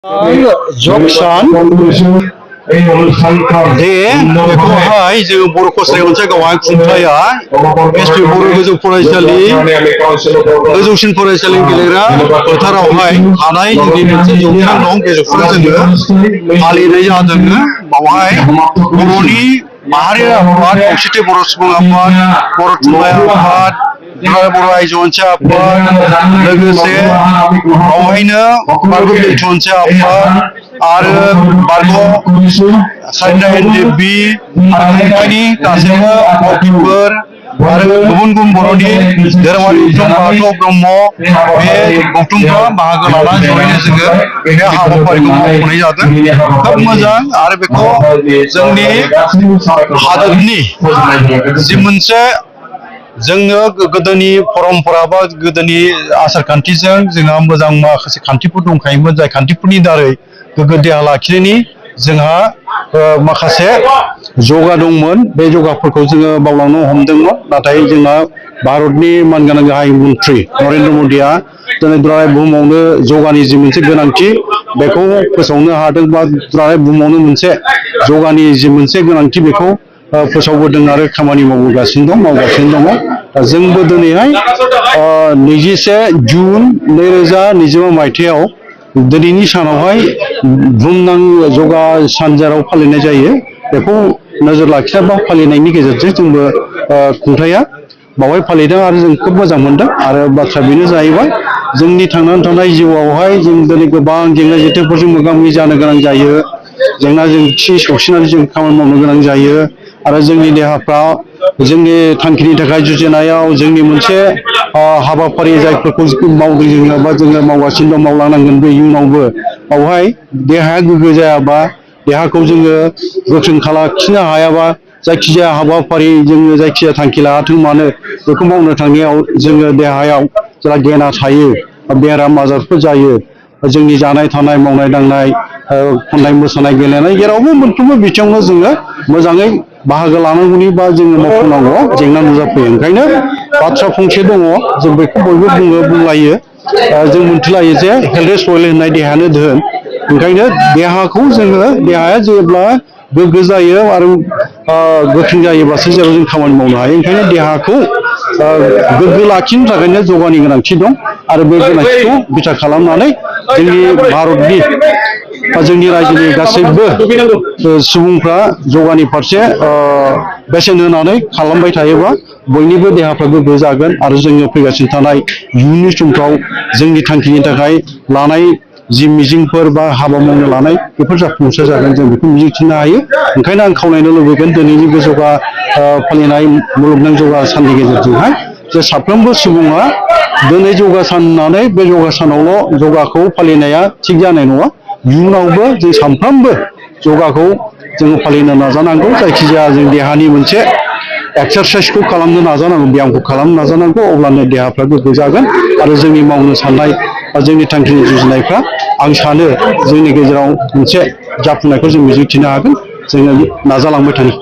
जक्सान दे बेखौहाय जों बर' कसारि मोनसे गावहा खुंथाया एसपि बर' गोजौ फरायसालि गोजौसिन फरायसालि गेलेग्रा फोथारावहाय थानाय जोंनि मोनसे जौसां दं बे जौसाङाव जोङो फालिनाय जादों। बावहाय बर'नि माहारियारि आफाद खौसेथि बर' सुबुं आफाद बर' थुनलाइ आफाद बर' आइजो अनसाय आफाद लोगोसे बावहायनो बारग' बिलिफि अनसाय आफाद आरो बारग' साहित्य एनडिएफबि आरो खुंथायनि गासैबो मावथिफोर आरो गुबुन गुबुन बर'नि धोरोमारि गौथुम बाथौ ब्रह्म बे गौथुमफ्रा बाहागो लानानै जयैनो जोङो बे हाबाफारिखौ मावफुंनाय जादों। खोब मोजां आरो बेखौ जोंनि हादोरनि जि मोनसे जोंनो गोदोनि परम्परा बा गोदोनि आसार खान्थिजों जोंहा मोजां माखासे खान्थिफोर दंखायोमोन जाय खान्थिफोरनि दारै गोग्गो देहा लाखिनायनि जोंहा माखासे जगा दंमोन बे जगाफोरखौ जोङो बावलांनो हमदोंमोन। नाथाय जोंहा भारतनि मानगोनां गाहाय मन्थ्रि नरेन्द्र मदिया दिनै दुलाराय बुहुमावनो जगानि जि मोनसे गोनांथि बेखौ फोसावनो हादों बा दुलाराय बुहुमावनो मोनसे जगानि जि मोनसे गोनांथि बेखौ फोसावबोदों आरो खामानि मावगासिनो दं मावगासिनो दङ। जोंबो दिनैहाय 21 जुन 2025 मायथाइयाव दिनैनि सानावहाय बुहुमनां जगा सान जेराव फालिनाय जायो बेखौ नोजोर लाखिनानै फालिनायनि गेजेरजों जोंबो खुंथाया बावहाय फालिदों आरो जों खोब मोजां मोनदों। आरो बाथ्रा बेनो जाहैबाय जोंनि थांनानै थानाय जिउआवहाय जों दिनै गोबां जेंना जेथोफोरजों मोगा मोगि जानो गोनां जायो। जेंना जेंसि सौसिनानै जों खामानि मावनो गोनां जायो आरो जोंनि देहाफ्रा जोंनि थांखिनि थाखाय जुजिनायाव जोंनि मोनसे हाबाफारि जायफोरखौ मावदों जोङो बा जोङो मावगासिनो दं मावलांनांगोन बे इयुनावबो बावहाय देहाया गोग्गो जायाबा देहाखौ जोङो गोख्रों लाखिनो हायाबा जायखिजाया हाबाफारि जोङो जायखिजाया थांखि लायाथों मानो बेखौ मावनो थांनायाव जोङो देहायाव जेला गेना थायो बेराम आजारफोर जायो। जोंनि जानाय थानाय मावनाय दांनाय खन्नाय मोसानाय गेलेनाय जेरावबो मोनफ्रोमबो बिथिङावनो जोङो मोजाङै बाहागो लानांगौनि बा जोङो मावफुंनांगौ जेंना नुजाफैयो। ओंखायनो बाथ्रा फंसे दङ जों बेखौ बयबो बुंलायो जों मोनथिलायो जे हेल्थ इज वेल्थ होननाय देहायानो धोन। ओंखायनो देहाखौ जोङो देहाया जेब्ला गोग्गो जायो आरो गोख्रों जायोबासो जेराव जों खामानि मावनो हायो। ओंखायनो देहाखौ गोग्गो लाखिनो थाखायनो जगानि गोनांथि दं आरो बे गोनांथिखौ बिथा खालामनानै जोंनि भारतनि बा जोंनि रायजोनि गासैबो सुबुंफ्रा जगानि फारसे बेसेन होनानै खालामबाय थायोबा बयनिबो देहाफ्रा गोग्गो जागोन आरो जोङो फैगासिनो थानाय इयुननि समफ्राव जोंनि थांखिनि थाखाय लानाय जि मिजिंफोर बा हाबा मावनो लानाय बेफोर जाफुंसार जागोन जों बेखौ मिजिंथिनो हायो। ओंखायनो आं खावलायनो लुबैगोन दिनैनि बे जगा फालिनाय मुलुगनां जगा साननि गेजेरजोंहाय जे साफ्रोमबो सुबुङा दिनै जगा सान होननानै बे जगा सानावल' जगाखौ फालिनाया थिग जानाय नङा। इयुनावबो जों सानफ्रोमबो जगाखौ जोङो फालिनो नाजानांगौ। जायखिजाया जों देहानि मोनसे एक्सारसाइसखौ खालामनो नाजानांगौ ब्यामखौ खालामनो नाजानांगौ अब्लानो देहाफ्रा गोग्गो जागोन आरो जोंनि मावनो साननाय बा जोंनि थांखिनि जुजिनायफ्रा आं सानो जोंनि गेजेराव मोनसे जाफुंनायखौ जों मिजिंथिनो हागोन। जोङो नाजालांबाय थानो